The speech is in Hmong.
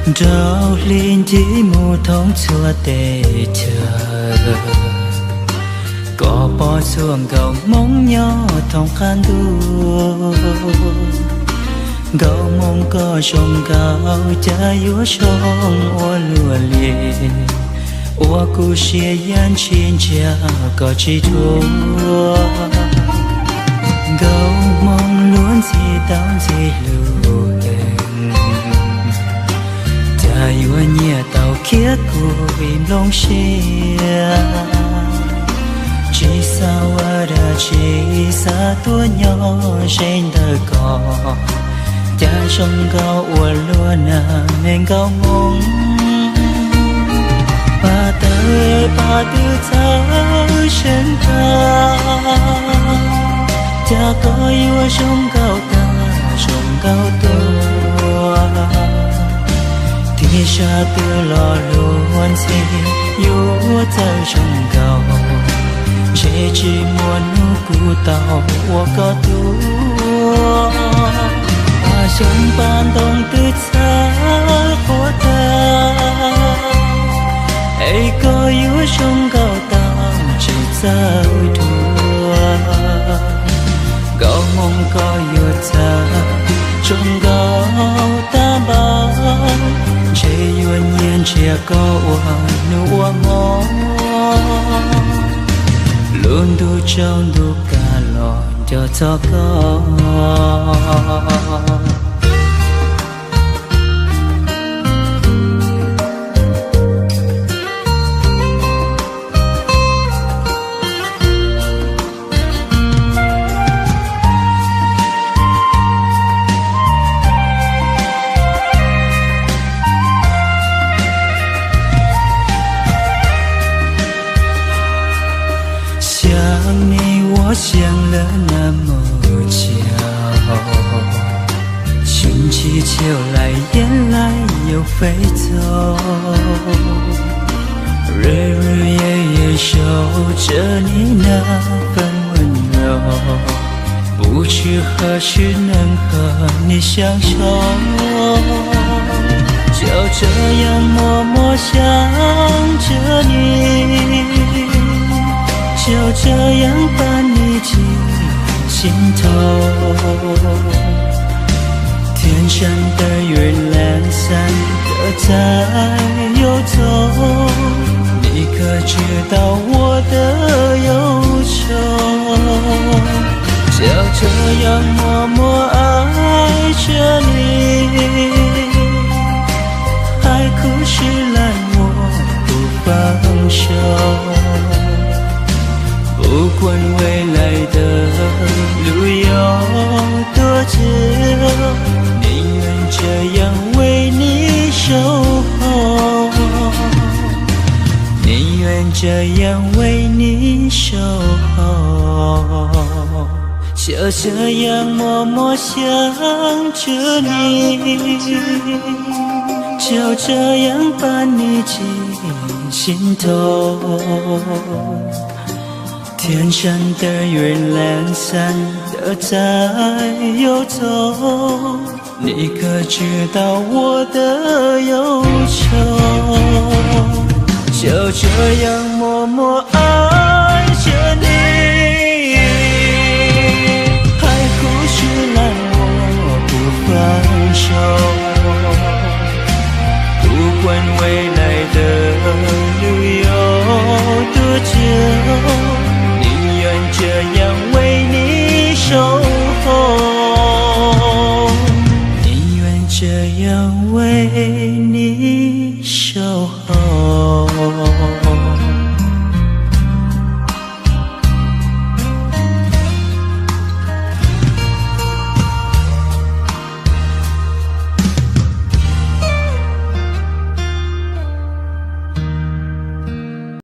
Nraug hli ncig mus thoob txhua teb chaws, koj pom txhua nkauj hmoob nyob thoob qab ntuj. Nkauj hmoob koj zoo nkauj cas yuav zoo ua luaj li, ua kuv siab yam ntshis ntsiag koj tsis dhuav. Nkauj hmoob luag ntxhi tau ntxhi hlub heev, cas yuav nyiam tau khiav kuv ib nplooj siab. Tsis xav ua dab tsi, xav tuaj nyob ze ntawm koj, cas zoo nkauj ua luaj na me nkauj hmoob. Pab tawg pab twb txhawj seev tag, cas koj yuav zoo nkauj tag zoo nkauj tuaj. Tig sab twg los luag ntxhi yuav txawj zoo nkauj, ntshe tsis muaj hnub kuv tau ua koj tub. Pab xyoob pab ntoo twb txhawj quaj tag, es koj yuav zoo nkauj tau tsis txawj dhuav. Nkauj hmoob koj yuav txawj zoo nkauj tag npaum, ntshe yuav nyiam ntsiag koj ua hnub ua hmo. Lub ntuj tsaus ntuj kawg los nco txog koj. Xyaa ni ua xyaa lawm na mus tsiaj, xyoo tsis txhiaj lais yeej lais yuav fej txog. Rau rau yeej yeej sau tsawv ni na faj muaj nyob, puv tswv hawm swb neeg hawm ni xyaa sau. Caum tsawv yeej muaj muaj xyaa tsawv ni, caum tsawv yeej pab ni tsis sib nthau. Thiab ntshai ntawm yuav lees xees tawm txais yuav txog, nim kawg tswv tau ua tawm yuav tsaug. Caum tsawv yeej muaj muaj aib tsawv ni, aib khuv swb lais muaj kuv faaj sau. Puv kuaj ve lais tawm lug yuav tuaj txug, nim yuav ntshaw yeej ve ni sau hau, nim yuav ntshaw yeej ve ni sau hau. Caum tsawv yeej muaj muaj xyaa tsawv ni, caum tsawv yeej pab ni tsis sib nthau. Thiab ntshai ntawm yuav lees xees tawm txais yuav txog, nim kawg tswv tau ua tawm yuav tsaug. Caum tsawv yeej muaj muaj